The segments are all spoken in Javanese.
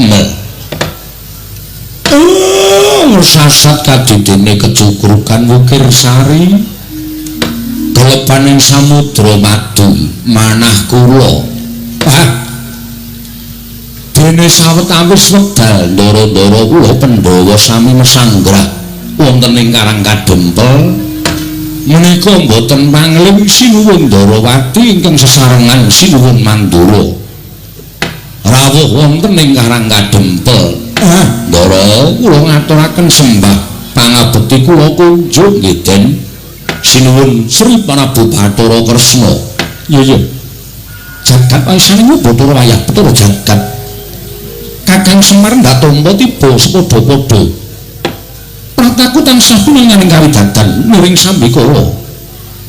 Mel. Sasat kadidene kecukrukan Wukir Sari kelepaning samudra madu manah kula. Ah. Dene sawetawis wekdal ndara-ndara kula Pandhawa sami mesanggrah wonten ing Karang Kadempel menika mboten pangling Sinuwun Ndarawati ingkang sesarengan Sinuwun Mandura rawuh wonten ing Karang Kadempel. Ah, ndara kula ngaturaken sembah pangabekti kula kunjung nggih Den. Sinuwun Sri Prabu Bathara Kresna. Iya iya. Jagat waisane Bathara wayah Bathara jagat. Kakang Semar ndak tampa tiba sepadha-padha. Prataku tansah pinanganing kawidadan miring sambikala.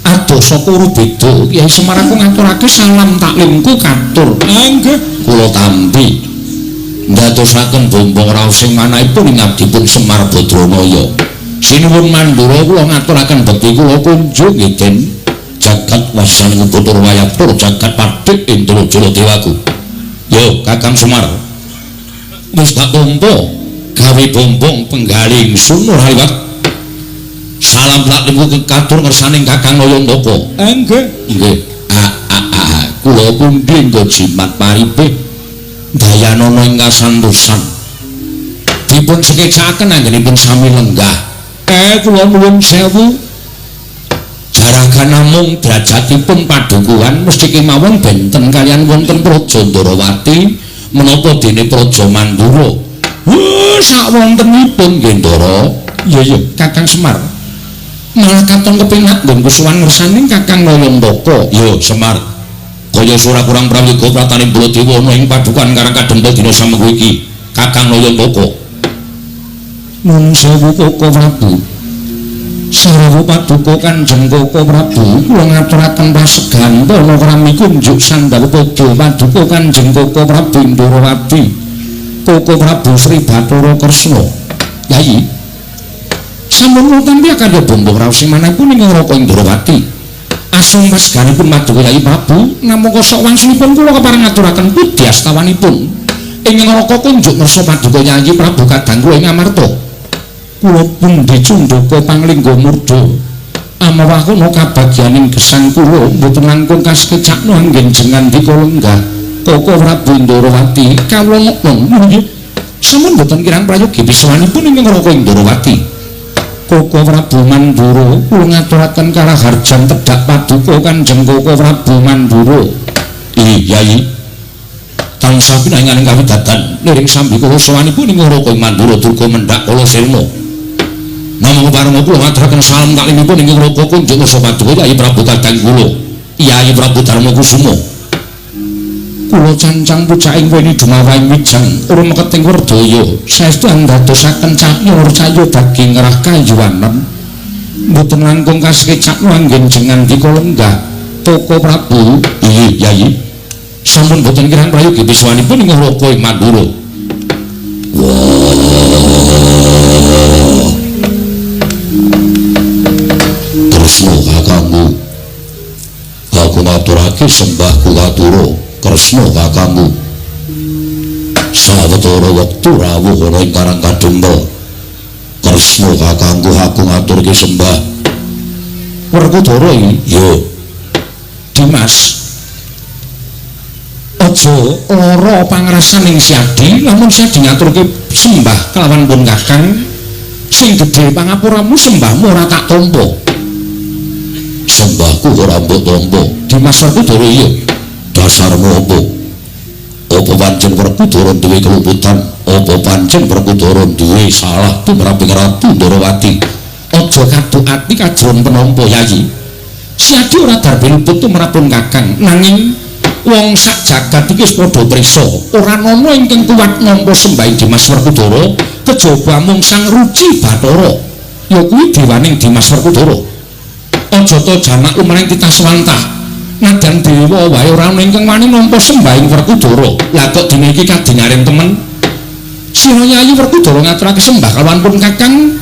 Adoh saka Rubeda Kyai Semar aku ngaturake salam taklimku katur. Nggih, kula tampi. Ndadosaken bombong raos sing manahipun ing abdipun Semar Badranaya. Sinuwun Mandura kula ngaturaken bekti kula kunjung nggih Den. Jagat wasaning Bathara wayah Bathara jagat padhek Indra Jala Dewaku. Yo Kakang Semar. Wis tak tampa gawe bombong penggali ingsun ora liwat. Salam taklimku katur ngersaning Kakang Nayantaka. Nggih. Nggih. Kula pundi nggo jimat paripih dayanana ing kasantosan. Dipun sekecakaken anggenipun sami lenggah. Kula nuwun sewu. Jaragan namung derajatipun padukuhan mesti kemawon benten kaliyan wonten Praja Ndarawati menapa dene Praja Mandura. Sak wontenipun nggih Ndara. Iya iya Kakang Semar. Malah katon kepenak nggon kusuwan ngersaning Kakang Nayantaka. Yo Semar. Kaya ora kurang prayoga pratane Baladewa ana ing padukan Karang Kadempel dina samengko iki. Kakang Nayantaka. Nuwun sewu Koko Prabu. Sarwa paduka Kanjeng Koko Prabu, kula ngaturaken pasegan para krami kunjuk sandal padha paduka Kanjeng Koko Prabu Ndarawati. Koko Prabu Sri Bathara Kresna. Yayi. Sampun kula tampi karya bombong raos sing manahipun ing Raka Indrawati. Asung paseganipun paduka Yayi Prabu, namung kosok wangsulipun kula kepareng ngaturaken pudhi astawanipun. Ing neraka kunjuk ngersa paduka Yayi Prabu kadang kula ing Amarta. Kula pundi cundaka panglingga murda. Amawah kono kabagyaning gesang kula mboten langkung kasekecakno anggen jengan dika lenggah. Koko Prabu Ndarawati kawula ngomong nggih. Sampun mboten kirang prayogi pisuwanipun ing neraka Indrawati. Koko Prabu Mandura kula ngaturaken karaharjan tedhak paduka Kanjeng Koko Prabu Mandura. Iya Yayi. Tansah pinanganing kawidadan niring sambikala sowanipun ing neraka Mandura durga mendhak kala sirna. Namung pareng kula ngaturaken salam taklimipun ing neraka kunjung ngersa paduka Yayi Prabu kadang kula. Yayi Prabu Darma Kusuma. Kula cancang pucaking weni dumawahing wijang ora meketing werdaya saestu andadosaken cahya cahya daging ngerah kayuwanen mboten langkung kasekecakno anggen jengan dika lenggah. Koko Prabu. Iya Yayi. Sampun boten kirang prayogi pisuwanipun ing neraka ing Mandura. Wah. Kresna kakangku. Aku ngaturake sembah kula Kresna kakangku. Sawetara wektu rawuh ana ing Karang Kadempel. Kresna kakangku aku ngaturke sembah. Werkudara iki ya Dimas. Aja lara pangrasaning Siadi lamun Siadi ngaturke sembah kelawan pun kakang sing gedhe pangapuramu sembahmu ora tak tampa. Sembahku ora mbok tampa. Dimas Werkudara iya. Dasarmu apa? Apa pancen Werkudara duwe keluputan? Apa pancen Werkudara duwe salah tumrap ing Ratu Ndarawati? Aja kaduk ati kajron penampa Yayi. Siadi ora darbe luput tumrap pun kakang nanging wong sak jagat iki wis padha prisa. Ora ana ingkang kuat nampa sembahing Dimas Werkudara kejaba mung Sang Ruci Bathara. Ya kuwi dewaning Dimas Werkudara. Aja ta jamak lumaring titah swantah. Nadyan dewa wae ora ana ingkang wani nampa sembahing Werkudara. Lah kok dina iki kadingaren temen? Sira Yayi Werkudara ngaturake sembah kalawan pun kakang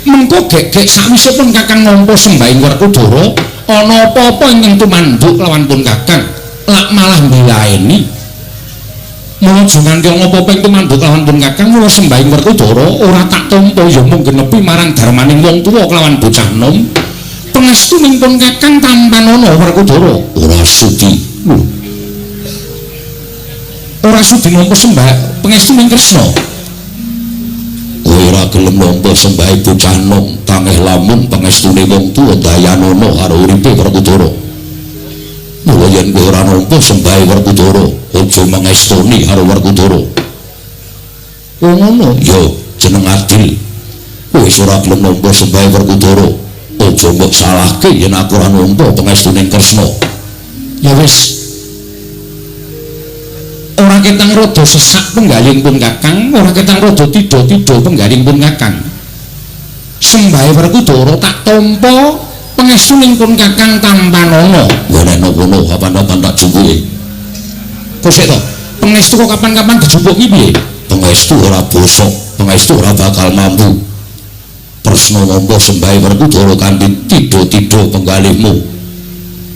mengko gek-gek sawise pun kakang nampa sembahing Werkudara ana apa-apa ingkang tumanduk kelawan pun kakang lak malah mbilaeni. Mula aja nganti ana apa-apa ing tumanduk kelawan pun Kakang, mula sembahing Werkudara ora tak tampa ya mung genepi marang darmaning wong tuwa kelawan bocah nom. Pangestuning pun Kakang tampanana Werkudara. Ora sudi. Lho. Ora sudi nampa sembah pangestuning Kresna. Kowe ora gelem nampa sembahe bocah nom tangeh lamun pangestune wong tuwa dayanana karo uripe Werkudara. Mula yen kowe ora nampa sembahe Werkudara, aja mangestoni karo Werkudara. Oh ngono, ya jeneng adil. Kowe wis ora gelem nampa sembahe Werkudara, aja mbok salahke yen aku ora nampa pangestune Kresna. Ya wis. Ora ketang rada sesak penggaling pun Kakang, ora ketang rada tidha-tidha penggaling pun Kakang. Sembahe Werkudara tak tampa pangestuning pun Kakang tampanana. Wenehno kono kapan-kapan tak jupuke. Kok sik to? Pangestu kok kapan-kapan dijupuk ki piye? Pangestu ora bosok, pangestu ora bakal mampu. Kresna nampa sembahe Werkudara kanthi tidha-tidha penggalihmu.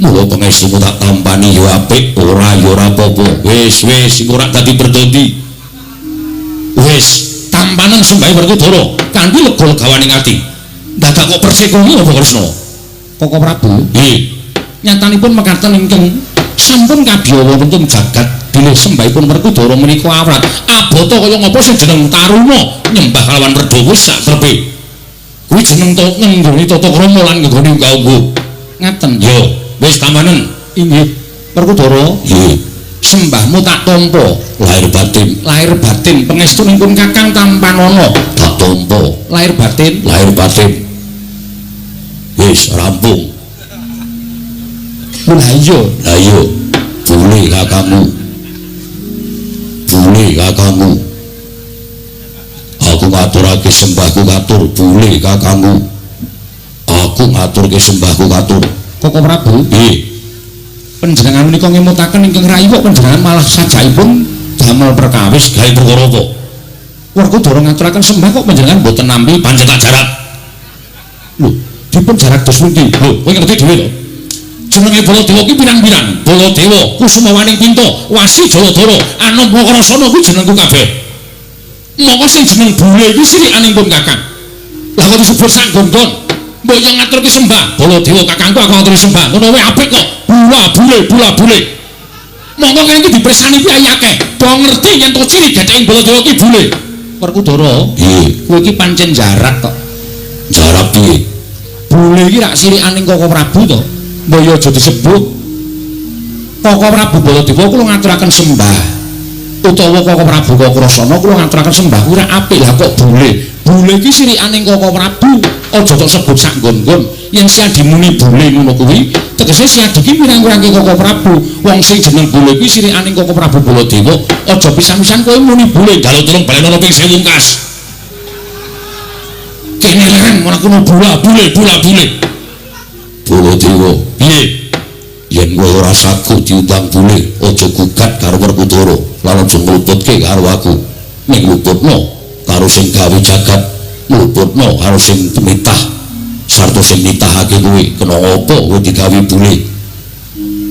Mula pangestumu tak tampani ya apik, ora ya ora apa-apa. Wis wis iku ora dadi perdondi. Wis tampanen sembahe Werkudara kanthi lega legawaning ati. Dadak kok persik ngono apa Kresna? Koko Prabu, nggih. Nyatanipun mekaten ingkang sampun kabiyawa wonten jagat bilih sembahipun Werkudara menika awrat. Abota kaya ngapa sing jeneng taruna nyembah kalawan Werdawa sak trepe. Kuwi jeneng to ngenggoni tata krama lan ngenggoni unggah-ungguh. Ngaten. Yo. Wis tampanen. Inggih. Werkudara, nggih. Sembahmu tak tampa lahir batin, lahir batin pangestunipun Kakang tampanana. Tak tampa lahir batin, lahir batin. Wis rampung. Lha iya, lha iya. Bule kakangmu. Bule kakangmu. Aku ngaturake sembahku katur bule kakangmu. Aku ngaturke sembahku katur. Koko Prabu, nggih. Panjenengan menika ngemutaken ingkang rayi kok panjenengan malah sajakipun damel perkawis gawe perkara apa? Werkudara ngaturaken sembah kok panjenengan mboten nampi pancen tak jarak. Lho, dipun jarak dos pundi? Lho, kowe ngerti dhewe to? Jenenge Baladewa ki pirang-pirang. Baladewa, Kusumawaning Pinta, Wasi Jaladara, Anom Makarasana kuwi jenengku kabeh. Monggo sing jeneng bule iki sirikaning pun Kakang. Lah kok disebut sak gondon? Mbok yo ngaturke sembah Baladewa kakangku aku ngaturke sembah ngono wae apik kok. Bula bule bula bule. Monggo kene iki dipersani piye akeh. Do ngerti yen to ciri gething Baladewa ki bule. Werkudara, nggih, kowe iki pancen jarak kok. Jarak piye? Bule iki rak sirikaning Koko Prabu to. Mbok yo aja disebut. Koko Prabu Baladewa kula ngaturaken sembah. Utawa Koko Prabu Kakrasana kula ngaturaken sembah kuwi rak apik. Lah kok bule? Bule iki sirikaning Koko Prabu. Aja tok sebut sak nggon-nggon. Yen siadi muni bule ngono kuwi, tegese siadi ki mirang-mirangke Koko Prabu. Wong sing jeneng bule kuwi sirikaning Koko Prabu Baladewa. Aja pisan-pisan kowe muni bule, njaluk tulung balenono ping 1000 kas. Kene leren ora kono bula bule bula bule. Baladewa, piye? Yen kowe ora sagu diundang bule, aja gugat karo Werkudara, lan aja ngluputke karo aku. Ning luputno karo sing gawe jagat. Mluputno karo sing tumitah sarta sing nitahake kuwi kena apa kowe digawe bule.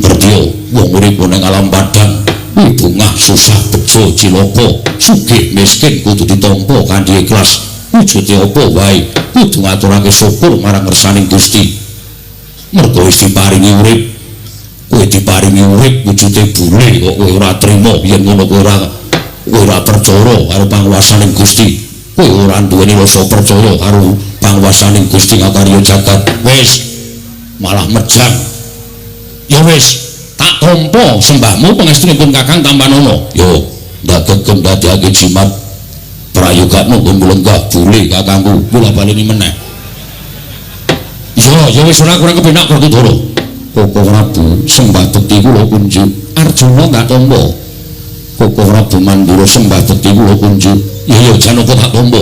Ngerti wong urip ning alam padang kuwi bungah susah bejo cilaka sugih miskin kudu ditampa kanthi ikhlas. Wujude apa wae kudu ngaturake syukur marang ngersaning Gusti. Mergo wis diparingi urip, kowe diparingi urip wujude bule kok kowe ora trima yen ngono kowe ora percaya karo panguwasaning Gusti. Kowe ora duweni rasa percaya karo panguwasaning Gusti ngakarya jagat. Wis malah mejang. Ya wis, tak tampa sembahmu pangestunipun Kakang tampanana. Yo, ndak gegem dadekake jimat prayogakmu nggon lenggah bule kakangku. Kula baleni meneh. Yo, ya wis ora kurang kepenak Werkudara. Koko Prabu sembah bekti kula kunjuk. Arjuna tak tampa. Koko Prabu Mandura sembah bekti kula kunjuk. Ya ya Janaka tak tampa.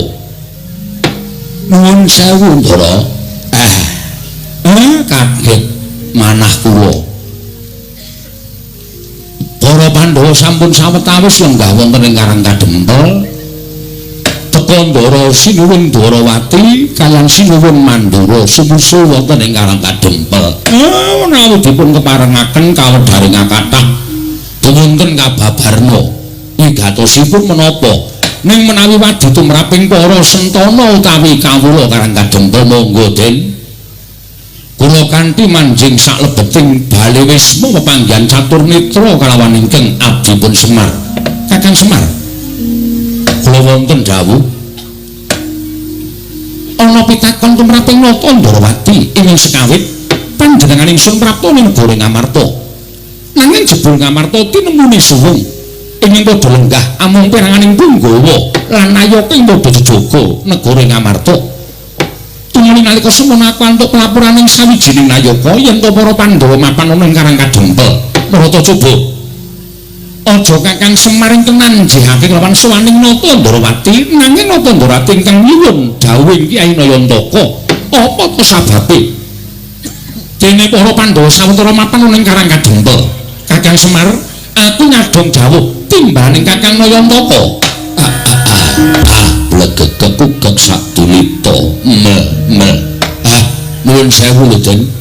Nuwun sewu Ndara. Kaget manah kula. Para Pandhawa sampun sawetawis lenggah wonten ing Karang Kadempel. Teka Ndara Sinuwun Dwarawati kaliyan Sinuwun Mandura sumusul wonten ing Karang Kadempel. Menawi dipun keparengaken kawedharing kathah wonten kababarna Wigatosipun menapa? Ning menawi wadi tumraping para sentana utawi kawula Karang Kadempel monggo Den. Kula kanthi manjing saklebeting bale wisma pepanggihan catur netra kalawan ingkang abdipun Semar. Kakang Semar, kula wonten dawuh. Ana pitakon tumraping Nata Ndrawati ing sekawit panjenengan ingsun prapta ning negara Ngamarta. Nanging jebul Ngamarta tinemune suwung ingkang padha lenggah amung peranganing punggawa lan nayaka ing padha jejaga negara Ngamarta. Tumuli nalika semono aku antuk pelaporaning sawijining nayaka yen to para Pandhawa mapan ana ing Karang Kadempel. Narata coba aja Kakang Semar ingkang nanjihake kelawan sowaning Nata Ndrawati, nanging Nata Ndrawati ingkang nyuwun dawuhing Kyai Nayantaka. Apa to sababe? Dene para Pandhawa sawetara mapan ana ing Karang Kadempel. Kakang Semar, aku nyadong dawuh timbaning Kakang Nayantaka. Blegegek kugek sadulita mel mel. Nuwun sewu lho Den.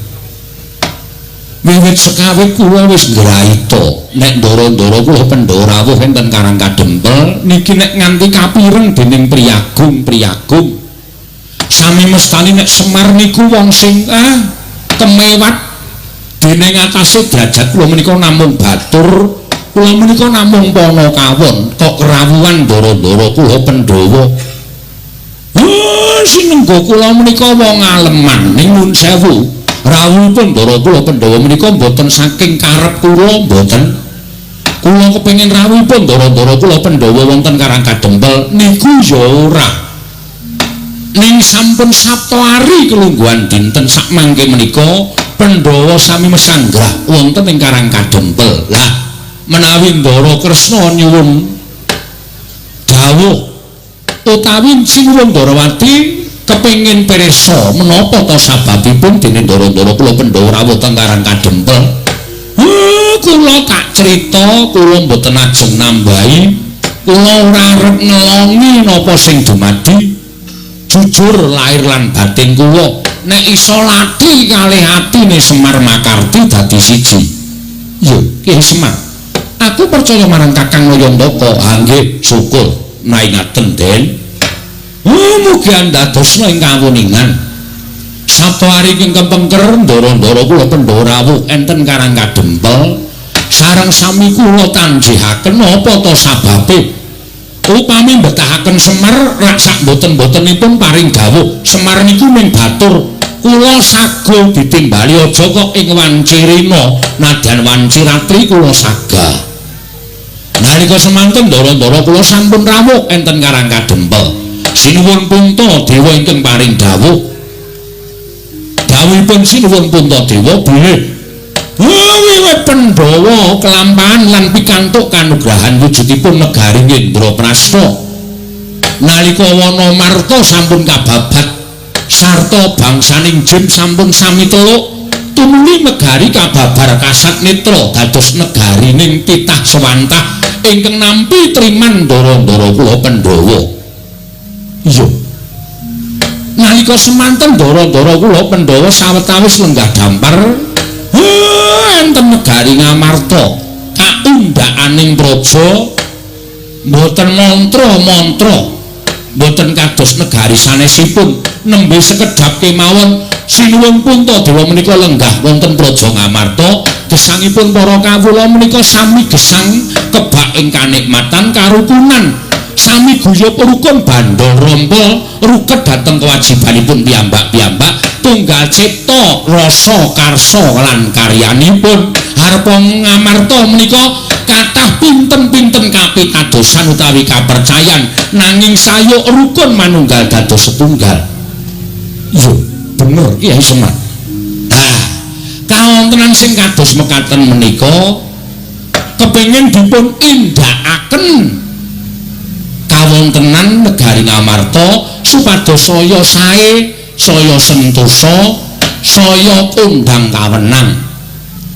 Wiwit sekawit kula wis ngraita nek ndara-ndara kula Pandhawa rawuh enten Karang Kadempel niki nek nganti kapireng dening priyagung-priyagung. Sami mestani nek Semar niku wong sing kemewat dening atase derajat kula menika namung batur, kula menika namung panakawon kok kerawuhan ndara-ndara kula Pandhawa. Sinengga kula menika wong aleman ning nuwun sewu. Rawuhipun ndara kula Pandhawa menika mboten saking karep kula mboten. Kula kepengin rawuhipun ndara-ndara kula Pandhawa wonten Karang Kadempel niku ya ora. Ning sampun sapta ari kelungguhan dinten sakmangke menika Pandhawa sami mesanggrah wonten ing Karang Kadempel. Lah menawi Ndara Kresna nyuwun dawuh utawi sinuwun Ndrawati kepengin pirsa menapa ta sababipun dene ndara-ndara kula Pandhawa rawuh teng Karang Kadempel. Kula tak crita, kula mboten ajeng nambahi, kula ora arep ngelongi napa sing dumadi. Jujur lahir lan batin kula nek iso lati kalih atine Semar Makarti dadi siji. Yo, Ki Semar, aku percaya marang Kakang Nayantaka. Nggih, syukur naingaten Den. Mugi andadosna ing kawuningan. Sabtu ari ing kepengker ndara-ndara kula Pandhawa rawuh enten Karang Kadempel sareng sami kula tanjihaken apa ta sababe. Upami mbetahaken Semar rak sak mboten-mbotenipun paring dawuh Semar niku ming batur kula sago ditimbali aja kok ing wancirina nadyan wanciratri kula saga. Nalika semanten ndara-ndara kula sampun rawuh enten Karang Kadempel. Sinuwun Puntadewa ingkang paring dawuh. Dawuhipun Sinuwun Puntadewa bilih wiwit Pandhawa kelampahan lan pikantuk kanugrahan wujudipun negari Indraprasta. Nalika Wanamarta sampun kababat sarta bangsaning jin sampun sami teluk, tumuli negari kababar kasat netra dados negarining titah sewantah ingkang nampi triman ndara-ndara kula Pandhawa. Iya. Nalika semanten ndara-ndara kula Pandhawa sawetawis lenggah dampar enten negari Ngamarta kaundhakaning praja mboten mantra-mantra, mboten kados negari sanesipun nembe sekedhap kemawon Sinuwun Puntadewa menika lenggah wonten praja Ngamarta. Gesangipun para kawula menika sami gesang kebak ing kanikmatan karukunan, sami guyub rukun bandol rompol ruket dhateng kewajibanipun piyambak-piyambak tunggal cipta rasa karsa lan karyanipun. Harpa Ngamarta menika kathah pinten-pinten kapitadosan utawi kapercayan nanging sayuk rukun manunggal dados setunggal. Yo bener Kyai Semar. Nah, kawontenan sing kados mekaten menika kepengin dipun indhakaken kawontenan negari Ngamarta supados saya sae, saya sentosa, saya kondang kawenang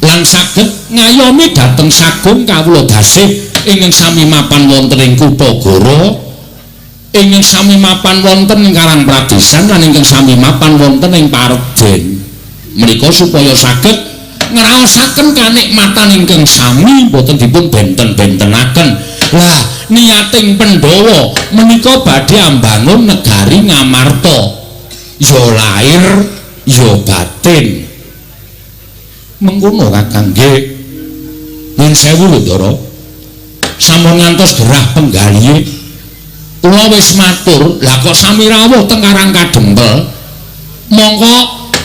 lan saged ngayomi dhateng sagung kawula dasih ingkang sami mapan wonten ing kutha Goro, ingkang sami mapan wonten ing Karang Pradesan lan ingkang sami mapan wonten ing Parden. Menika supaya saged ngraosaken kanikmatan ingkang sami boten dipun benten-bentenaken. Lah niating Pandhawa menika badhe ambangun negari Ngamarta. Ya lahir ya batin. Mengkono Kakang nggih. Nuwun sewu lho Ndara. Sampun ngantos gerah penggalihe. Kula wis matur, lah kok sami rawuh teng Karang Kadempel. Mongko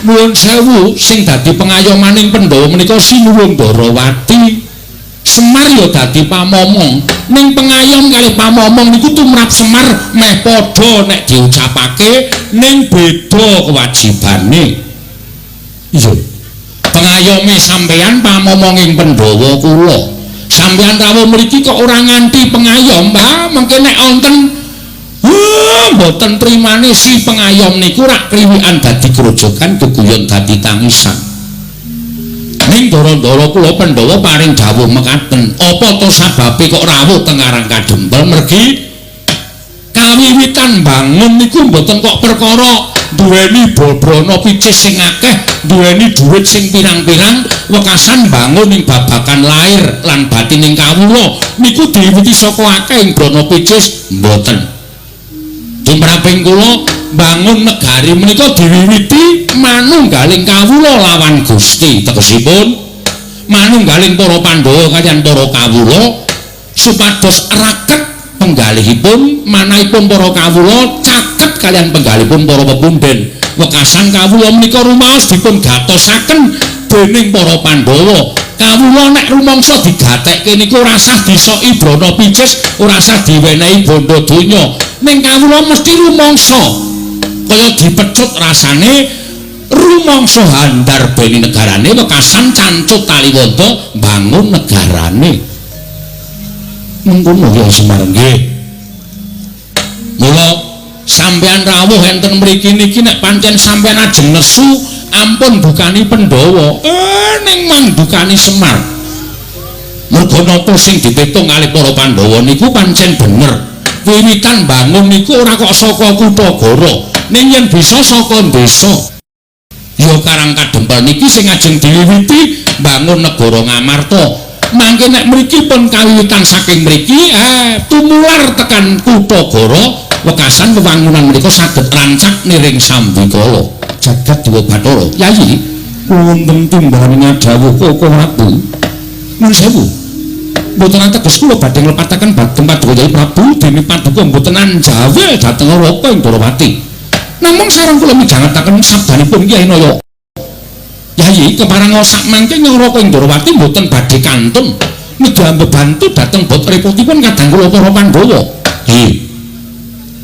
nuwun sewu sing dadi pengayomaning Pandhawa menika Sinuwun Ndarawati. Semar ya dadi pamomong. Ning pengayom kalih pamomong niku tumrap Semar meh padha nek diucapake ning beda kewajibane. Iya. Pengayome sampeyan pamomonging Pandhawa kula. Sampeyan rawuh mriki kok ora nganti pengayom, ha mengke nek wonten mboten trimane si pengayom niku rak kliwikan dadi grojogan geguyon dadi tangisan. Ning ndara-ndara kula Pandhawa paring dawuh mekaten, apa to sababe kok rawuh teng Karang Kadempel? Mergi kawiwitan bangun niku mboten kok perkara duweni bobrana picis sing akeh, duweni dhuwit sing pirang-pirang, wekasan bangun ing babagan lahir lan batining kawula niku diwiwiti saka akeh ing brana picis mboten. Tumraping kula bangun negari menika diwiwiti manunggaling kawula lawan Gusti, tegesipun manunggaling para Pandhawa kaliyan para kawula supados raket penggalihipun manahipun para kawula caket kaliyan penggalihipun para pepundhen. Wekasan kawula menika rumaos dipun gatosaken dening para Pandhawa. Kawula nek rumangsa digatekke niku ora sah disoki brana picis, ora sah diwenehi bondo donya. Ning kawula mesti rumangsa kaya dipecut rasane rumangsa handarbeni negarane wekasan cancut taliwonda mbangun negarane. Mengkono ya Semar nggih. Mula sampeyan rawuh enten mriki niki nek pancen sampeyan ajeng nesu ampun dukani Pandhawa, ning mang dukani Semar. Merga napa sing dipitung kalih para Pandhawa niku pancen bener. Wiwitan bangun niku ora kok saka Kutagara, ning yen bisa saka desa. Ya Karang Kadempel niki sing ajeng diwiwiti bangun negara Ngamarta. Mangke nek mriki pun kawiwitan saking mriki tumular tekan Kutagara, wekasan wewangunan menika saged rancak niring sambikala. Jagat Dewa Bathara. Yayi, wonten timbalan ngadhawuh Koko Prabu. Nuwun sewu. Mboten ateges kula badhe nglepataken badhe Paduka Yayi Prabu dene paduka mboten anjawil dhateng Raka ing Ndorowati. Namung sareng kula midhangetaken sabdanipun Kyai Naya. Yayi kepareng sak mangke Raka ing Ndorowati mboten badhe kantun nedha bebantu dhateng bot repotipun kadang kula para Pandhawa. Nggih.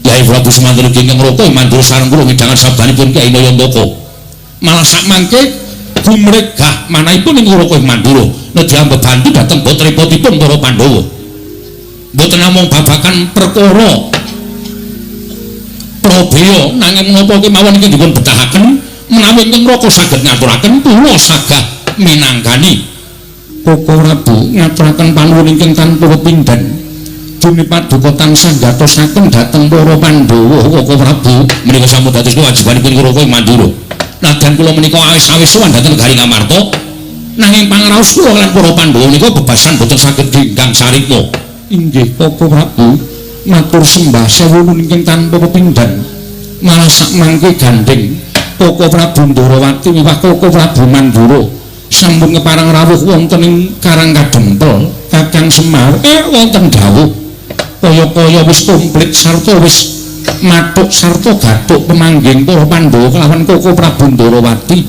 Kyai Prabu Sumantri ingkang Raka Mandura sareng kula midhanget sabdanipun Kyai Nayantaka. Malah sak mangke gumregah manahipun ing Raka Mandura nedha bebantu dhateng bot repotipun para Pandhawa. Mboten namung babagan perkara prabeya nanging menapa kemawon iki dipun betahaken menawi ingkang Raka saged ngaturaken kula sagah minangkani. Koko Prabu ngaturaken panuwun ingkang tanpa pepindhan. Dene paduka tansah gatosaken dhateng para Pandhawa Koko Prabu menika sampun dados kewajibanipun Raka Mandura. Nadyan kula menika awis-awis sowan dhateng negari Ngamarta, nanging pangraos kula lan para Pandhawa menika bebasan boten saged ginggang sarikma. Inggih Koko Prabu, matur sembah sewu ingkang tanpa pepindhan. Malah sak mangke gandeng Koko Prabu Ndorowati miwah Koko Prabu Mandura sampun kepareng rawuh wonten ing Karang Kadempel. Kakang Semar wonten dawuh kaya-kaya wis komplit sarta wis mathuk sarta gathuk pemanggih para Pandhawa kelawan Koko Prabu Ndorowati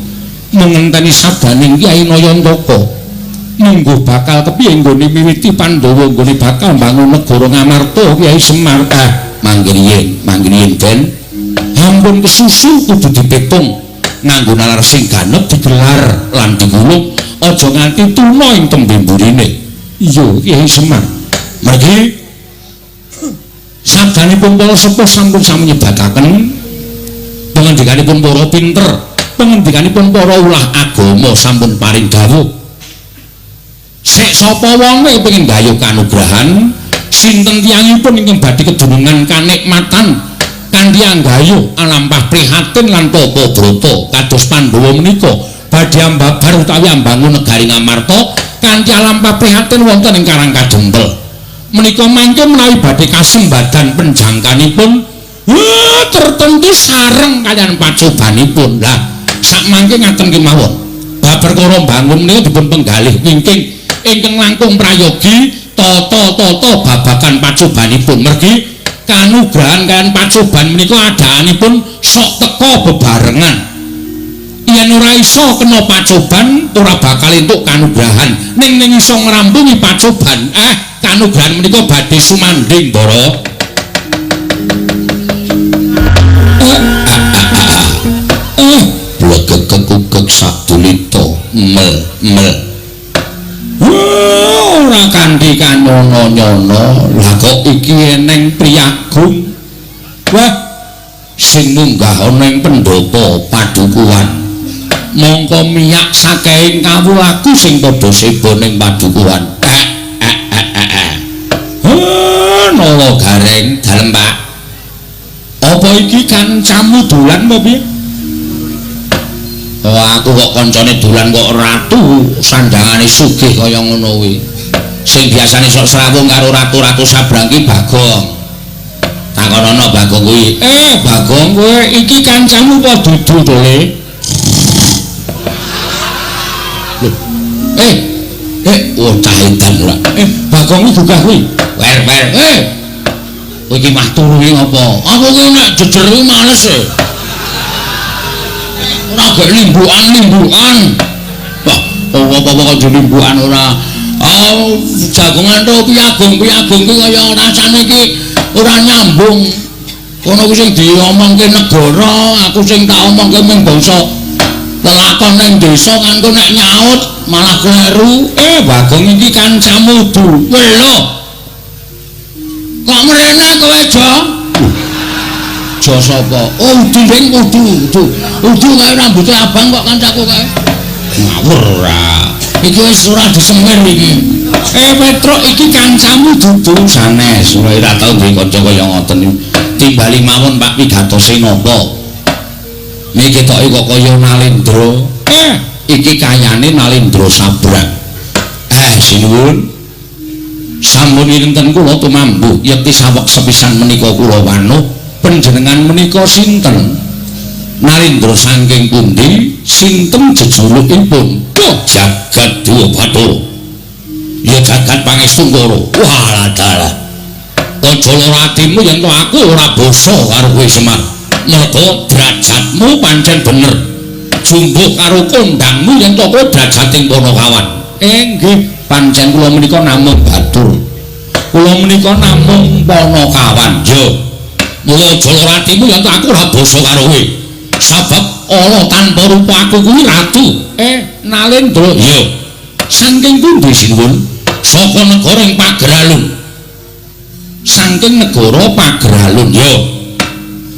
mengenteni sabdaning Kyai Nayantaka. Mungguh bakal kepiye nggone miwiti Pandhawa nggone bakal mbangun negara Ngamarta Kyai Semar. Mangke riyin Den ampun kesusu kudu dipitung nganggo nalar sing ganep digelar lan digulung aja nganti tuna ing tembe mburine. Iya Kyai Semar. Mergi sabdanipun para sepuh sampun sami nyebataken pangandikanipun para pinter, pangandikanipun para ulah agama sampun paring dawuh. Sik sapa wonge pengin gayuh kanugrahan, sinten tiyangipun ingkang badhe kedunungan kanikmatan kanthi anggayuh alampah prihatin lan tapa brata kados Pandhawa menika badhe ambabar utawi ambangun negari Ngamarta kanthi alampah prihatin wonten ing Karang Kadempel. Menika mangke menawi badhe kasembadan penjangkanipun tertentu sareng kaliyan pacobanipun. Lah sakmangke ngaten kemawon. Bab perkara mbangun menika dipun penggalih wingking ingkang langkung prayogi tata-tata babagan pacobanipun. Mergi kanugrahan kaliyan pacoban menika adaanipun sok teka bebarengan. Yen ora iso kena pacoban ora bakal entuk kanugrahan. Ning ning iso ngrampungi pacoban, kanugrahan menika badhe sumandhing, Ndara. Blegegegugeg sadulita mel mel. Ora kanthi kanyono-nyono. Lah kok iki eneng priyagung? Wah, sing munggah ana ing pendhapa padukuhan. Mongko miyak saking kawulaku sing padha seba ning padukuhan. Nala Gareng, dalem Pak. Apa iki kancamu dolan apa piye? Oh, aku kok kancane dolan kok ratu sandangane sugih kaya ngono kuwi. Sing biasane sok srawung karo ratu-ratu sabrang ki Bagong. Takonono Bagong kuwi. Bagong kowe iki kancamu apa dudu to, Le? Oh cah edan ora. Bagong kuwi gugah kuwi. Wer wer. Kowe iki mah turu iki ngopo? Aku ki nek jejer kuwi males e. Ora gek limbukan-limbukan. Wah, apa-apa kok limbukan ora. Oh, jagongan to piyagung-piyagung ki kaya rasane iki ora nyambung. Kono kuwi sing diomongke negara, aku sing tak omongke mung bangsa lelakon ning desa kan kok nek nyaut malah kleru. Bagong iki kancamu du. Lho. Kok mrene kowe, Jo? Jo sapa? Oh, udu ning udu, udu. Udu kae rambuté abang kok kancaku kae. Ngawur ora. Iki wis ora disemir iki. Petruk iki kancamu dudu sanes. Ora tau duwe kanca kaya ngoten iki. Timbali mawon Pak pigatose napa? Niki ketoke kok kaya Nalendra. Iki kayane Nalendra Sabrang. Sinuwun. Sampun kinten kula tumambuh yekti saweg sepisan menika kula wanuh. Panjenengan menika sinten? Nalendra saking pundi? Sinten jejulukipun? Oh, jagat Dewa Bathara. Ya jagat Pangestungkara. Walah dalah. Aja lara atimu yen to aku ora basa karo kowe Semar. Merga derajatmu pancen bener. Jumbuh karo kondangmu yen to kowe derajating Panakawan. Nggih, pancen kula menika namung batur. Kula menika namung Panakawan. Yo. Mula aja lara atimu yen to aku ora basa karo kowe. Sabab ala tanpa rupa aku kuwi ratu. Nalendra. Iya. Saking pundi sinuwun? Saka negara ing Pageralun. Saking negara Pageralun. Ya.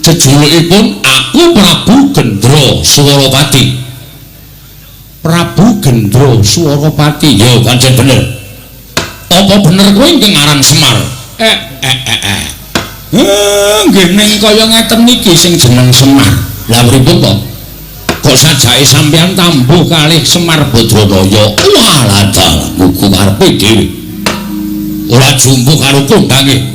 Jejulukipun aku Prabu Gendra Swarapati. Prabu Gendra Swarapati. Ya, pancen bener. Apa bener kowe ingkang aran Semar? Nggih ning kaya ngeten iki sing jeneng Semar. Lah pripun to? Kok sajake sampeyan tambuh kalih Semar Badranaya? Walah dalah gugu karepe dhewe. Ora jumbuh karo kondange.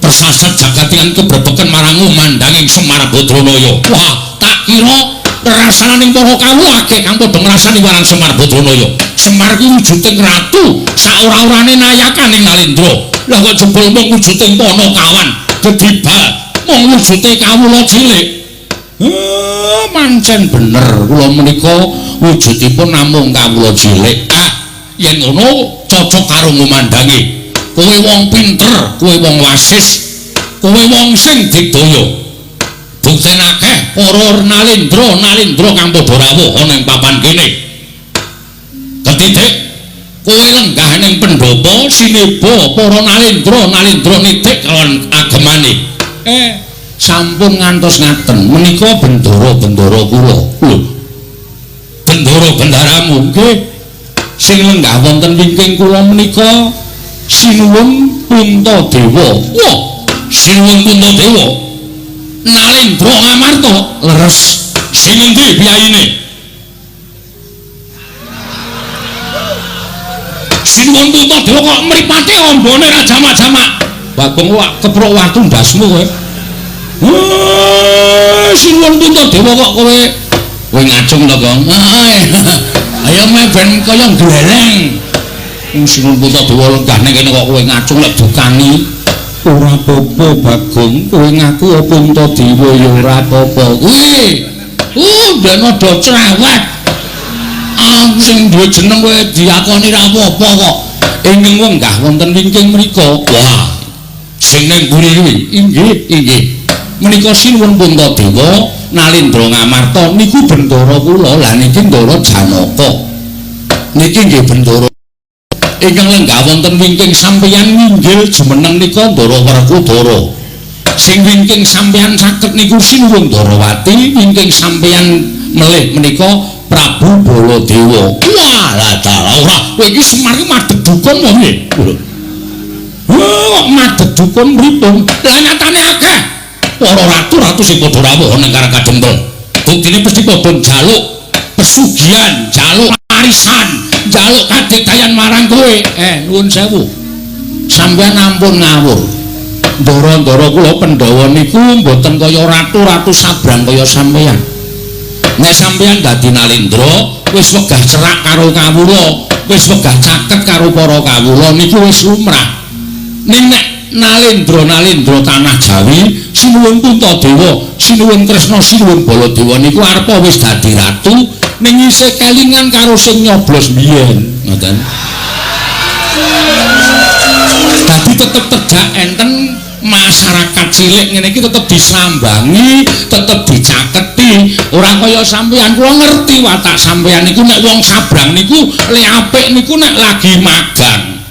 Tersasat jagat lan kebrebeken marang umandanging Semar Badranaya. Wah, tak kira rasane para kawula akeh kang padha ngrasani marang Semar Badranaya. Semar kuwi wujuding ratu, saora-orane nayakaning Nalendra. Lah kok jebul mung wujuding Panakawan, gedibal mung wujude kawula cilik. Pancen bener kula menika wujudipun namung kawula cilik. Yen ngono cocok karo ngumandangi. Kowe wong pinter, kowe wong wasis, kowe wong sing digdaya. Bukten akeh para nalendra-nalendra kang padha rawuh ana ing papan kene. Ketitik kowe lenggah ning pendhapa sineba para nalendra-nalendra nitik kalawan agemane. Sampun ngantos ngaten menika bendara-bendara kula. Lho. Bendara-bendaramu nggih. Sing lenggah wonten wingking kula menika Sinuwun Puntadewa. Wah, Sinuwun Puntadewa. Nalendra Ngamarta leres. Sing endi piyayine? Sinuwun Puntadewa kok mripate ambane ra jamak-jamak. Bagong wak keprok watu ndasmu kowe. Sinuwun Puntadewa kok kowe kowe ngacung to, Gong? Ayo meh ben kaya gleleng. Sinuwun Puntadewa lenggah ning kene kok kowe ngacung lek dukani. Ora apa-apa, Bagong. Kowe ngaku Puntadewa ya ora apa-apa. Kuwi. Ben ada cerewet. Aku sing duwe jeneng kowe diakoni ra apa-apa kok. Ingkang wenggah wonten wingking mriku. Wah. Sing ning mburi kuwi. Inggih, inggih. Menika Sinuwun Puntadewa Nalindra Ngamarta niku bendara kula. Lah niki Ndara Janaka. Niki nggih bendara ingkang lenggah wonten wingking sampeyan nginggil jumeneng nika Ndara Werkudara. Sing wingking sampeyan caket niku Sinuwun Ndarawati, wingking sampeyan melih menika Prabu Baladewa. Wah, lah dalah ora kowe iki Semar iki madhep dukun apa piye? Lho. Kok madhep dukun pripun? Lah nyatane akeh para ratu-ratu sing padha rawuh ning Karang Kadempel. Buktine mesti padha njaluk pesugihan, njaluk warisan, njaluk kadigdayan marang kowe. Nuwun sewu. Sampeyan ampun ngawur. Ndara-ndara kula Pandhawa niku mboten kaya ratu-ratu sabrang kaya sampeyan. Nek sampeyan dadi Nalindra, wis wegah cerak karo kawula, wis wegah caket karo para kawula niku wis lumrah. Ning nek Nalindra-nalindra tanah Jawi, Sinuwun Puntadewa, Sinuwun Kresna, Sinuwun Baladewa niku arepa wis dadi ratu ning isih kelingan karo sing nyoblos biyen, ngoten. Dadi tetep tedak enten masyarakat cilik ngene iki tetep disambangi, tetep dicaketi. Ora kaya sampeyan, kula ngerti watak sampeyan niku nek wong sabrang niku le apik niku nek lagi magang.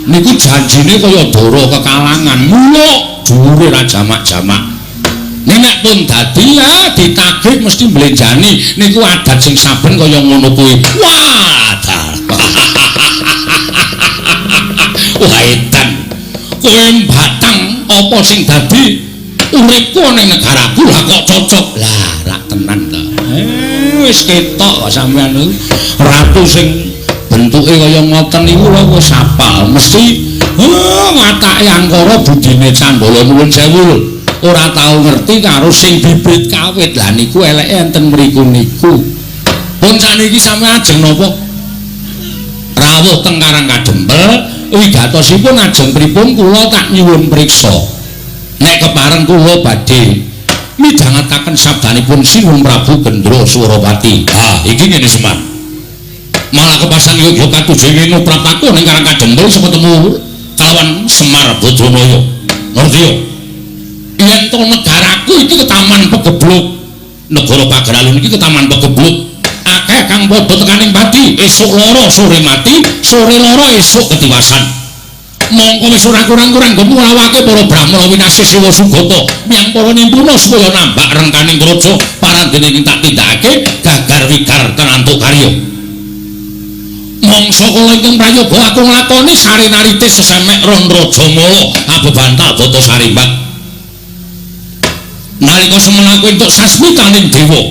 Niku janjine kaya dara kekalangan, muluk dhuwure ra jamak-jamak. Ning nek pun dadi ya ditagih mesti mblenjani. Niku adat sing saben kaya ngono kuwi. Wah, wah edan. Kowe mbatang apa sing dadi uripku ning negaraku lah kok cocok. Lah rak tenan to. Wis ketok kok sampeyan niku ratu sing bentuke kaya ngoten niku lho wis apal mesti watake angkara budine Candala nuwun sewu ora tau ngerti karo sing bibit kawit. Lah niku eleke enten mriku niku. Pun saniki sampeyan ajeng napa rawuh teng Karang Kadempel wigatosipun ajeng pripun kula tak nyuwun priksa. Nek kepareng kula badhe midhangetaken sabdanipun Sinuwun Prabu Gendra Surawati. Ha iki ngene Semar. Malah kepasan yoga katuju ing praptaku ning Karang Kadempel iso ketemu kalawan Semar Badranaya. Ngerti yo? Yen to negaraku iki ketaman pegebluk. Negara Pageralun iki ketaman pegebluk. Akeh kang padha tekaning pati, esuk lara sore mati, sore lara esuk ketiwasan. Mongko wis ora kurang-kurang nggonmu ngrawake para brahmana winasih Siwa Sugata miyang para nimpuna supaya nambak rengkaning praja parandene ing tak tindakake gagar wigar tenantuk karya. Mangsa kala ingkang prayoga aku nglakoni sarinarite sesemek ron rajamala abebantal bata sarimbat. Nalika semono aku entuk sasmitaning dewa,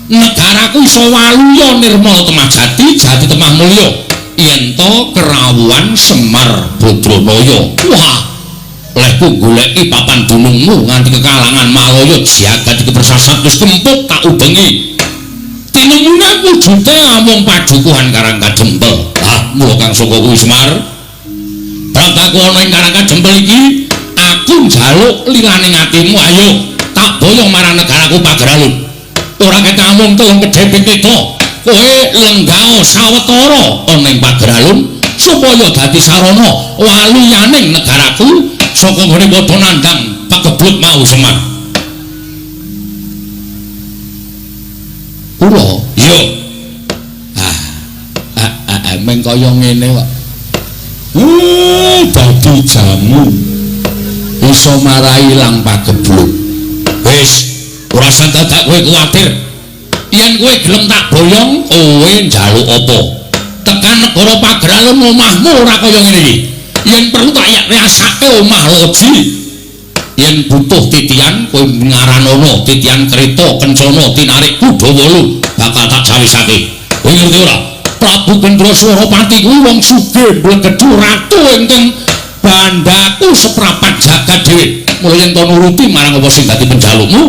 negaraku iso waluya nirmala temah jati, jati temah mulya yen to kerawuhan Semar Badranaya. Wah, lehku goleki papan dunungmu nganti kekalangan Malaya jagat iki persasat wis kemput tak ubengi. Tinemune wujude amung padukuhan Karang Kadempel. Ah, mula kang saka kuwi Semar. Praptaku ana ing Karang Kadempel iki, aku njaluk lilaning atimu, ayo tak boyong marang negaraku Pageralun. Ora ketamung telung kedheping kita. Kowe lenggah sawetara ana ing Pageralun supaya dadi sarana waluyaning negaraku saka nggone padha nandhang pagebluk mau Semar. Kula iya. Meng kaya ngene kok. Dadi jamu iso marai ilang pagebluk. Wis, ora usah dadak kowe kuwatir. Yen kowe gelem tak boyong, kowe njaluk apa? Tekan negara Pageralun omahmu ora kaya ngene iki. Yen perlu tak riasake omah loji. Yen butuh titian kowe ngaranono titian kereta kencana tinarik kuda wolu bakal tak cawisake. Kowe ngerti ora? Prabu Gendraswarapati kuwi wong sugih mblegedhu ratu ingkang bandaku seprapat jagat dhewe. Mula yen to nuruti marang apa sing dadi penjalukmu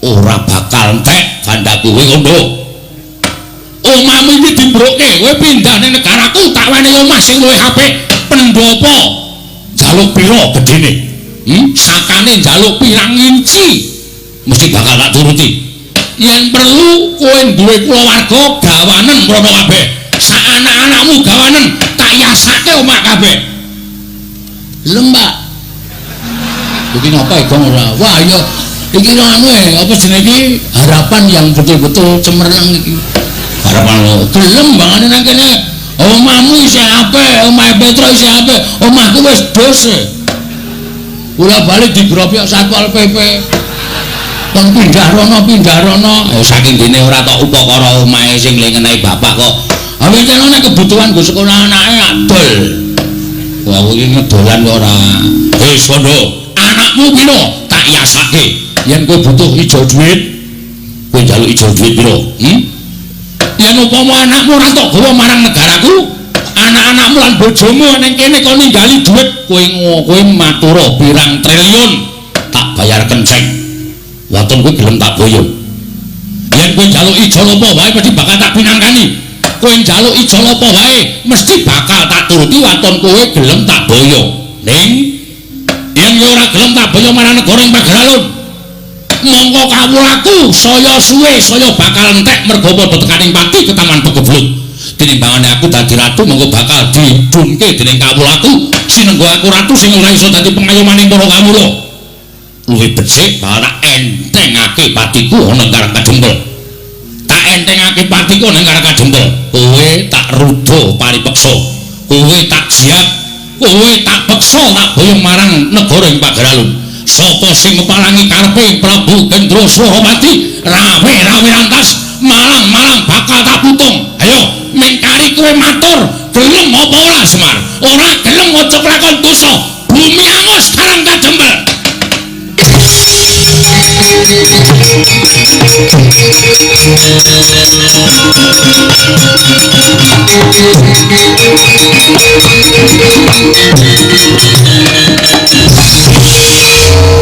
ora bakal entek bandaku kowe ngono. Omahmu iki dimbroke, kowe pindah ning negaraku tak wenehi omah sing luwih apik. Pendhapa njaluk pira gedene? Sakane njaluk pirang inci mesti bakal tak turuti. Yen perlu kowe duwe kulawarga gawanen mrono kabeh. Sak anak-anakmu gawanen tak yasake omah kabeh. Lho, Mbak. Iki ngapa Gong ora? Wah, ya iki anu apa jenenge iki harapan yang betul-betul cemerlang iki. Harapan gelem bangane nang kene. Omahmu isih apik, omahe Petro isih apik, omahku wis dos. Kula bali digrobok Satpol PP. Kon pindah rono, pindah rono. Oh, saking dene ora tok upakara omahe sing ngenai bapak kok. Awit nek kebutuhan nggo sekolah anake adol. Wah, iki ngedolan kok ora. Wis kondo, anakmu piro tak yasake. Yen kowe butuh ijo duit, kowe njaluk ijo duit piro? Yen upama anakmu ora tok gawa marang negaraku, anak-anakmu lan bojomu ning kene kon ninggali duit, kowe kowe matura pirang triliun tak bayar kenceng. Waton kowe gelem tak boyo. Yen kowe njaluk ijol apa wae mesti bakal tak pinangkani. Kowe njaluk ijol apa wae mesti bakal tak turuti waton kowe gelem tak boyo. Ning yen kowe ora gelem tak boyo marang negara ing Pageralun, mongko kawulaku saya suwe saya bakal entek mergo padha tekaning pati ketaman pegeblut. Tinimbangane aku dadi ratu mongko bakal didunke dening kawulaku. Sinenggo aku ratu sing ora iso dadi pengayomaning para kawula. Luwih becik bakal tak entengake patiku ana ing Karang Kadempel. Tak entengake patiku ana ing Karang Kadempel. Kowe tak ruda paripeksa. Kowe tak jiat, kowe tak peksa tak boyong marang negara ing Pageralun. Sapa sing ngepalangi karepe Prabu Gendraswarapati, rawe-rawe rantas, malang-malang bakal tak putung. Ayo, mengkari kowe matur, gelem apa ora Semar? Ora gelem aja kelakon dosa. Bumi angus Karang Kadempel.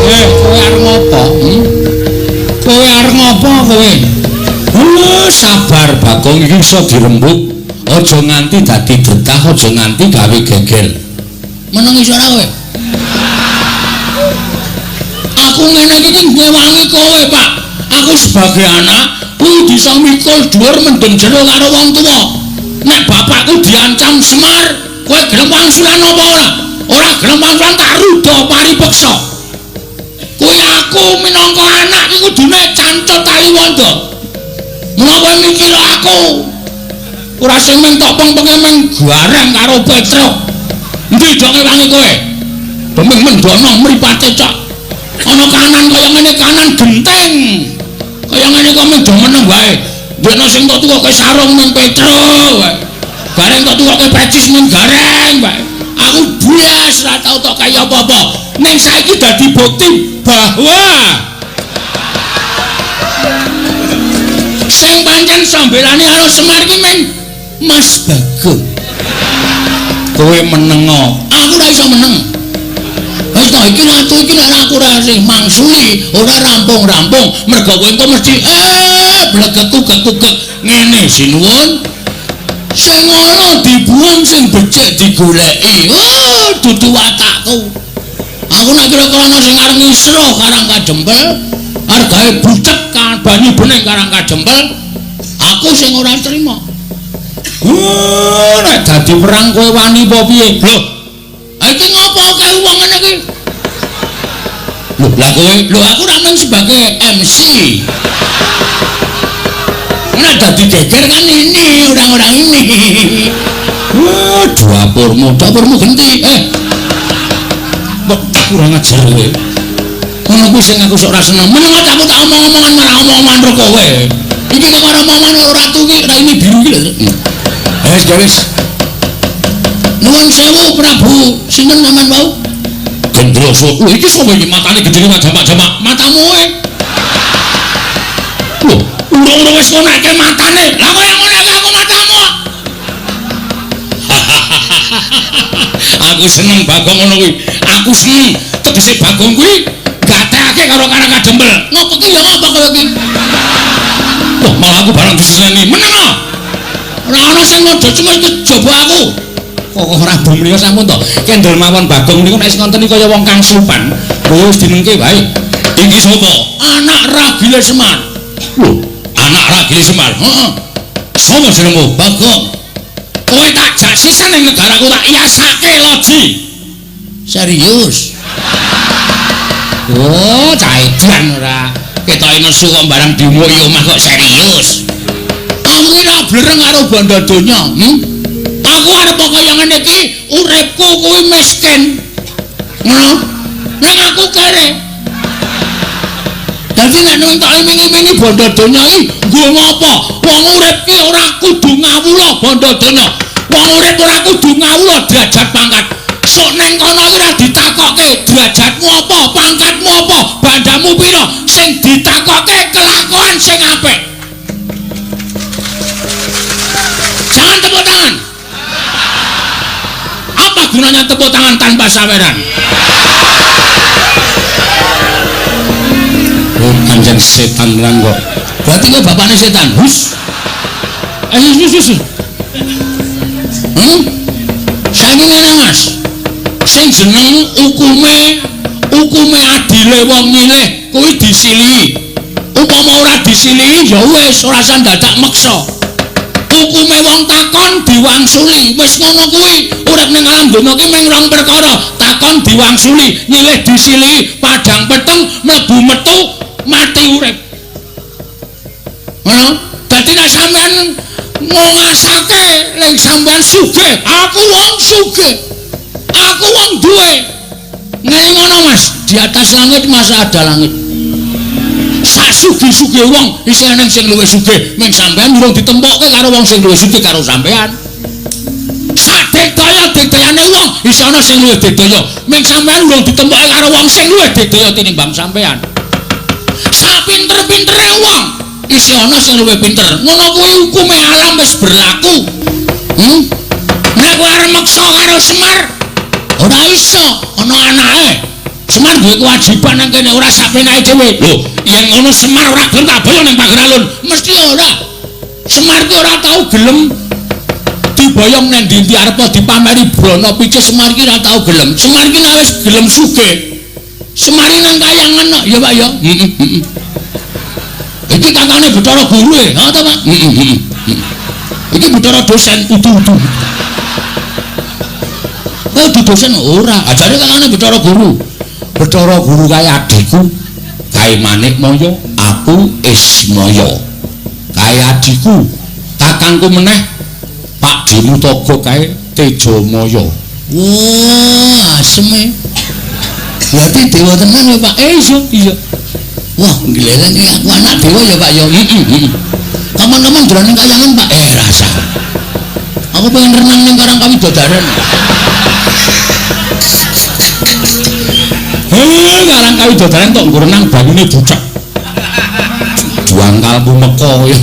Kowe arep ngopo? Kowe arep ngopo kowe? Sabar Bagong, iki iso dirembuk. Aja nganti dadi dedah, aja nganti gawe geger. Meneng iso ora kowe? Aku ngene iki ngewangi kowe, Pak. Aku sebagai anak kuwi bisa mikul dhuwur mendem jero karo wong tuwa. Nek bapakku diancam Semar, kowe gelem wangsulan apa ora? Ora gelem wangsulan tak ruda paripeksa. Kuwi aku minangka anak iki kudune cancut tali wanda. Menawa mikir aku ora sing mung tok peng-penge mung gareng karo Petruk. Endi do ngewangi kowe? Deming mendono mripate cok. Ana kanan kaya ngene kanan genteng. Kaya ngene kok mung do meneng wae. Ndekno sing tok tukoke sarung ning Petruk wae. Gareng tok tukoke pecis ning gareng wae. Aku blas ora tau tok kaya apa-apa. Ning saiki dadi bukti bahwa sing pancen sambelane karo Semar iki mung Mas Bagong. Kowe menengo, aku ora iso meneng. Wis to iki ratu iki nek aku ora sing mangsuli, ora rampung-rampung, mergo kowe engko mesti blegekku-gekuk ngene sinuwun. Sing ngono dibuang, sing becik digoleki. Oh, dudu watakku. Aku nek kira-kira ana sing arep ngisro Karang Kadempel, argae bucek kan banyu bening Karang Kadempel, aku sing ora trima. Nek dadi perang kowe wani apa piye? Lho, iki ngopo akeh wong ngene iki? Lho, lah kowe, lho aku ra mung sebagai MC. Nek dadi geger kan ini orang-orang ini. Wah, dapurmu, dapurmu genti. Kok kurang ajar kowe. Ngono kuwi sing aku sok ora seneng. Meneng aku tak omong-omongan marang omong-omongan karo kowe. Iki kok ora omongan karo ratu iki, raine biru iki lho. Wis, wis. Nuwun sewu Prabu, sinten sampean wau? Gendroso. Lho iki sapa iki matane gedhe jamak-jamak? Matamu e. Lho, urung-urung wis ngonekke matane. Lah kok yang ngonekke aku matamu? Aku seneng Bagong ngono kuwi. Aku seneng tegese Bagong kuwi gatekake karo Karang Kadempel. Ngopo ki ya ngapa kowe iki? Wah, malah aku barang diseneni. Meneng ah. Ora ana sing ngodo cuma kejaba aku. Kok ora menika sampun to. Kendel mawon Bagong niku nek wis ngoten kaya wong kang sopan. Kowe wis dinengke wae. Iki sapa? Anak Ragile Semar. Lho, anak Ragile Semar. Heeh. Sapa jenengmu? Bagong. Kowe tak jak sisan ning negaraku tak yasake loji. Serius? Oh, cah edan ora. Ketoke nesu kok barang dimuki omah kok serius. Aku iki ora blereng karo bondo donya, Aku arep kaya ngene iki, uripku kuwi miskin. Ngono. Ning aku kere. Dadi nek nang iming-imingi bondo donya iki nggo ngopo? Wong urip ki ora kudu ngawula bondo donya. Wong urip ora kudu ngawula derajat pangkat. Sok neng kono iki ora ditakokke derajatmu apa, pangkatmu apa, bandamu pira. Sing ditakokke kelakuan sing apik. Jangan tepuk tangan. Apa gunanya tepuk tangan tanpa saweran? Oh, pancen setan lan kok. Berarti kok bapakne setan. Hus. Ayo hus hus. Saiki ngene Mas. Sing jeneng hukume adile wong milih kuwi disilihi. Upama ora disilihi ya wis ora usah dadak meksa. Hukume wong takon diwangsuli. Wis ngono kuwi. Urip ning alam donya ki mung rong perkara, takon diwangsuli, nyilih disilihi, padang peteng mlebu metu mati urip. Ngono. Dadi nek sampean ngasake ning sampean sugih, aku wong sugih. Aku wong duwe. Ngene ngono Mas, di atas langit masa ada langit. Sak sugih-sugih wong isih eneng sing luwih sugih, mung sampean durung ditempokke karo wong sing luwih sugih karo sampean. Sak digdaya-digdayane wong isih ana sing luwih digdaya, mung sampean durung ditempokke karo wong sing luwih digdaya tinimbang sampean. Sak pinter-pintere wong isih ana sing luwih pinter. Ngono kuwi hukume alam wis berlaku. Nek kowe arep meksa karo Semar, ora iso, ana anake. Semar duwe kewajiban nang kene ora sak penake dhewe. Lho, yen ngono Semar ora gelem tak boyong ning pager alun. Mesti ora. Semar ki ora tau gelem diboyong nang ndi-ndi arep dipameri brana picis Semar ki ora tau gelem. Semar ki nek wis gelem sugih. Semar ki nang kayangan kok, ya Pak ya. Heeh. Iki kakane Bathara Guru e, ha ta Pak? Heeh. Iki Bathara dosen udu-udu. Oh, di dosen ora. Ajare kakane Bathara Guru. Bathara Guru kae adhiku, kae Manikmaya, aku Ismaya. Kae adhiku, kakangku meneh Pak Dimutaga kae Tejamaya. Wah, aseme. Berarti dewa tenan ya, Pak? Iya, iya. Wah, ngleleng iki aku anak dewa ya, Pak ya. Heeh. Kapan-kapan dolan ning kayangan, Pak. Rasa. Aku pengen renang ning Karang Kawidodaren. Hei, Karang Kawidodaren kok nggo renang banyune bucek. Juangkalmu meka ya.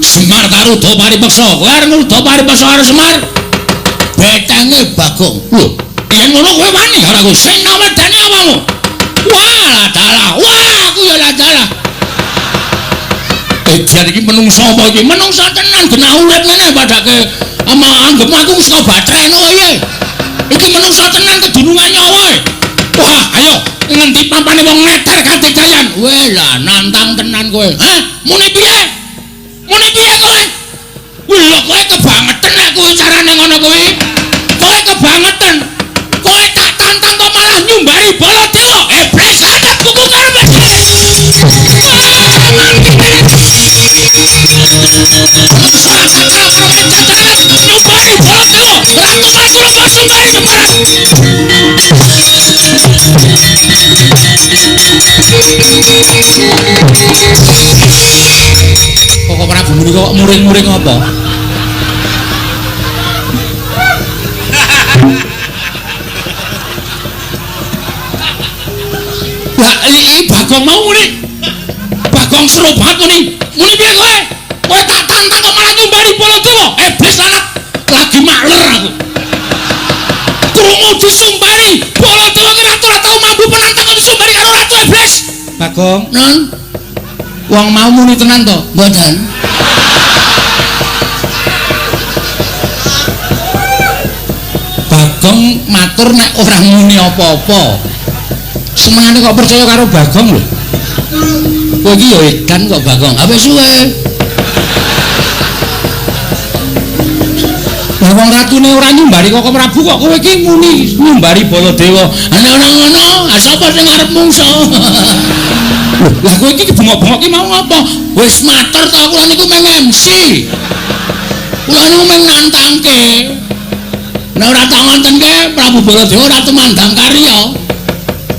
Semar karo Uda Paripeksa. Kowe arep Uda Paripeksa karo Semar? Betenge Bagong. Lho, yen ngono kowe wani karo aku. Sing nawedani awakmu. Wah, dalah. Wah, aku ya dalah. Edan iki menungso apa iki? Menungso tenan genah urip ngene padake ama anggepmu aku saka batreno piye. Iki menungso tenan kedunungan nyawa. Wah, ayo ngendi pampane wong neter kadegayan. Weh lah nantang tenan kowe. Hah? Muni piye? Muni piye kowe? Wih, lho kowe kebangetan nek kuwi carane ngono kuwi. Kowe kebangetan. Kowe tak tantang kok malah nyumbari Baladewa. Iblis lanat kuku karo nyumbari Baladewa. Ratu Mangkurapa sumbari Jepara. Kok Prabu menika kok muring-muring apa? Lah iki Bagong mau muni. Bagong seru banget muni. Muni piye kowe? Kowe tak tantang kok malah nyumbari Baladewa. Iblis lanat. Lagi disumbari Baladewa ki ratu ora tau mambu penantang kok disumbari karo ratu iblis. Bagong, Non, wong mau muni tenan to? Mboten. Bagong matur nek ora muni apa-apa. Senengane kok percaya karo Bagong lho. Kowe iki ya edan kok Bagong. Apa suwe? Lah wong ratune ora nyumbari Koko Prabu kok kowe iki muni nyumbari Baladewa. Ana ora ngono, ah sapa sing arep mungso? Lah kowe iki bengok-bengok ki mau ngapa? Wis matur to kula niku meng MC. Kula niku meng nantangke. Nek ora tak ngontenke Prabu Baladewa ora tumandang karya.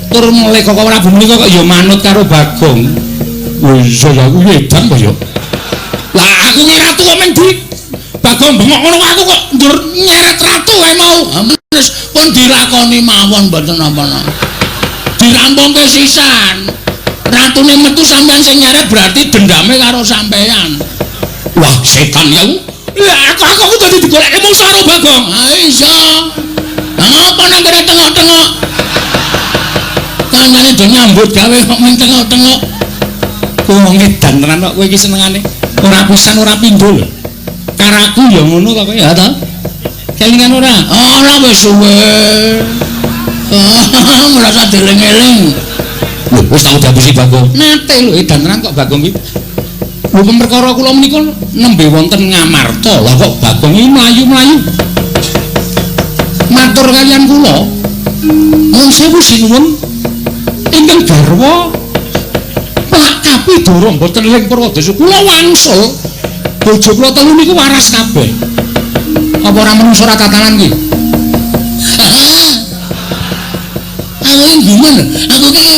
Tur mulih Koko Prabu menika kok ya manut karo Bagong. Wis ya aku edan kok ya. Lah aku ki ratu kok meng di Bagong bengok ngono aku kok ndur nyeret ratu kae mau. Wis pun dilakoni mawon mboten napa-napa. Dirampungke sisan. Ratune metu sampean sing nyeret berarti dendame karo sampean. Wah, setan ya. Lah aku dadi digoleki mungsuh karo Bagong. Ha iya. Lah ngapa nang kene tengok-tengok? Kancane do nyambut gawe kok mung tengok-tengok. Kowe wong edan tenan kok kowe iki senengane. Ora pisan ora pindho lho. Karaku ya ngono to kowe ya ta? Kelingan ora? Ora wis suwe. Ora dieling-eling. Lho wis tau diapusi Bagong. Nate lho edan tenan kok Bagong iki. Lho perkara kula menika nembe wonten Ngamarta. Lah kok Bagong iki mlayu-mlayu. Matur kaliyan kula. Nuwun sewu sinuwun ingkang garwa Pak Kapidara mboten ing Purwadesa. Kula wangsul bojo kula telu niku waras kabeh. Apa ora menungso ora tatanan ki? Aku iki gumun. Aku ki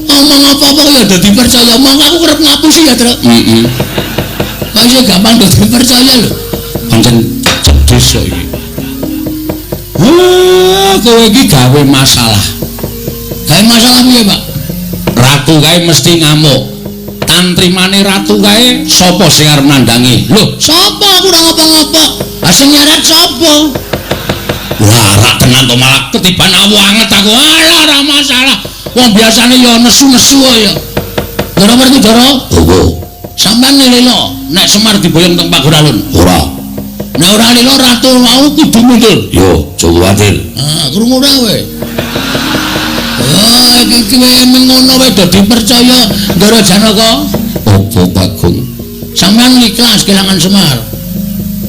omong apa-apa ya dadi percaya. Mongko aku kerep ngapusi ya, Truk. Heeh. Kok iso gampang dadi percaya lho. Pancen cedhis kok iki. Wah, kowe iki gawe masalah. Gawe masalah piye, Pak? Ratu kae mesti ngamuk. Tantrimane ratu kae sapa sing arep nandhangi? Lho, sapa aku ora ngopo-ngopo. Ah sing nyeret sapa? Wah, rak tenan to malah ketiban awu anget aku. Alah, ora masalah. Wong biasane ya nesu-nesu ya. Ndara Werkudara? Opo? Sampeyan ngelilo nek Semar diboyong teng Pageralun. Ora. Nek ora lilo ratu mau kudu mundur. Yo, aja kuwatir. Ah, krungu ora kowe? Ah, iki ngono wae dadi percaya Ndara Janaka. Opo Bagong? Sampeyan ikhlas kelangan Semar.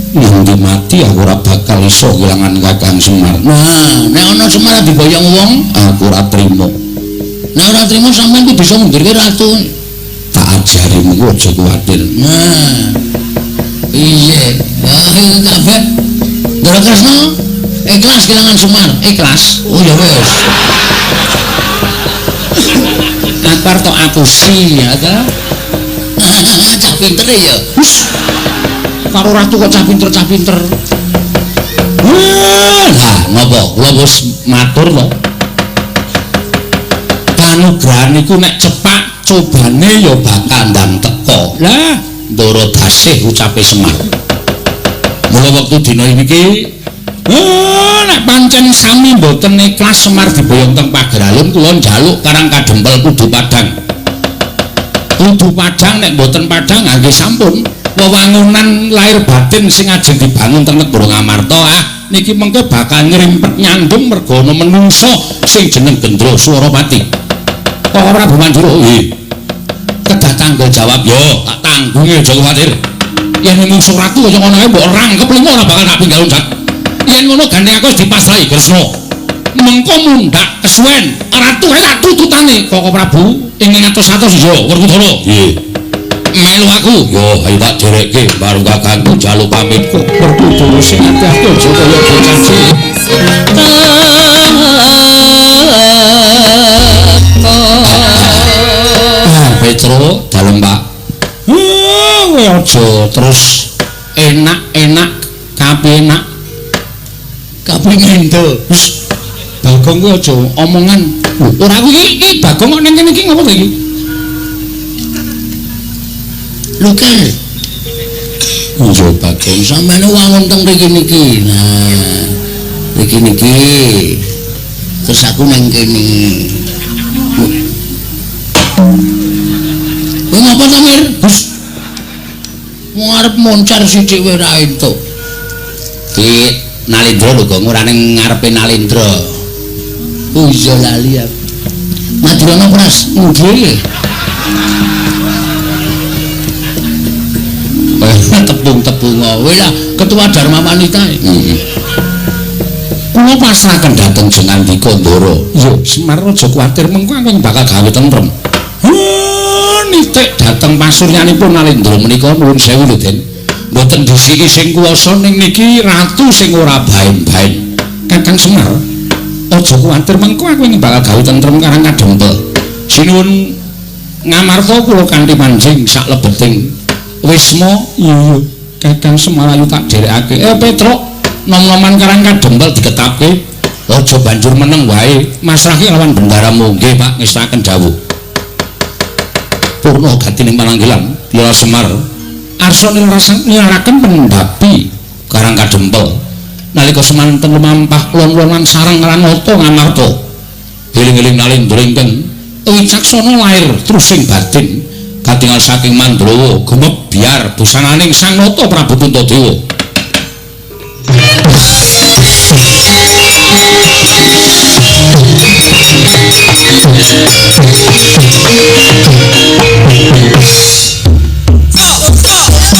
Nganti mati aku ora bakal iso kelangan Kakang Semar. Nah, nek ana Semar diboyong wong, aku ora trimo. Nek ora trimo sampeyan kudu bisa mundurke ratu. Tak ajari mengko aja kuwatir. Nah. Iya, ah kabeh. Ndara Kresna ikhlas kelangan Semar, ikhlas. Oh ya wis. Aku arep tok apusi ya ta. Cah pinter ya. Wis. Karo ratu kok cah pinter-cah pinter. Lah ngopo? Kula wis matur to. Kanugrahan iku nek cepak cobane ya bakal ndang teka. Lah, Ndara Dasih ucape Semar. Mula wektu dina iki nek pancen sami mboten ikhlas Semar diboyong teng Pageralun kula njaluk Karang Kadempel kudu padhang. Kudu padhang nek mboten padhang nggih sampun. Wewangunan lahir batin sing ajeng dibangun teng negara Ngamarta ah niki mengke bakal nyrimpet nyandung merga ana menungsa sing jeneng Gendra Swarapati. Koko Prabu Mandura nggih. Kedah tanggung jawab yo, tak tanggungi aja kuwatir. Yen mungsuh ratu kaya ngono kae mbok rangkep limo ora bakal tak pinggal unjak. Yen ngono gandeng aku wis dipasrahi Kresna. Mengko mundhak kesuwen, ratu kae tak tututane Koko Prabu ing atos-atos yo Werkudara. Nggih. Melu aku yo ayo tak derekke bareng kakangku njaluk pamit kok Werkudara sing ati-ati aja kaya bocah cilik. Ah, Petro dalem Pak. Kowe aja terus enak-enak kapenak kapingendo. Wis Bagong kuwi aja omongan. Ora aku iki Bagong kok nang kene iki ngopo to iki? Lukir. Iya Bagong sampeyan wangun teng mriki niki. Nah, mriki niki. Terus aku nang kene. Kowe ngapa ta, Mir? Hus. Wong arep moncar sithik wae ra entuk. Ki Nalindra lho, Gong, ora ning ngarepe Nalindra. Oh iya lali aku. Madurana Pras. Nggih. Tepung-tepung kowe lah ketua Dharma Wanita. Heeh. Kula pasrahaken dhateng Jengandika Ndara. Iya, Semar aja kuwatir mengko aku bakal gawe tentrem. Nitik dhateng pasuryanipun Nalindra menika nuwun sewu lho, Den. Mboten disiki sing kuwasa ning niki ratu sing ora baen-baen. Kakang Semar, aja kuwatir mengko aku bakal gawe tentrem Karang Kadempel. Sinuwun ngamarta kula kanthi manjing saklebeting wisma. Iya, Kakang Semar ayu tak dherekake. Petruk, nom-noman Karang Kadempel diketapke. Aja banjur meneng wae, masrahke lawan bendaramu. Nggih, Pak, ngestaken dawuh. Purna gatining pananggilan Lora Semar arsa nilaraken pendhapi Karang Kadempel. Nalika semanten lumampah lon-lonan sareng Ranata Ngamarta. Eling-eling Nalindra ingkang wicaksana lair trusing batin katingal saking Mandrawa gumebyar busananing Sang Nata Prabu Puntadewa.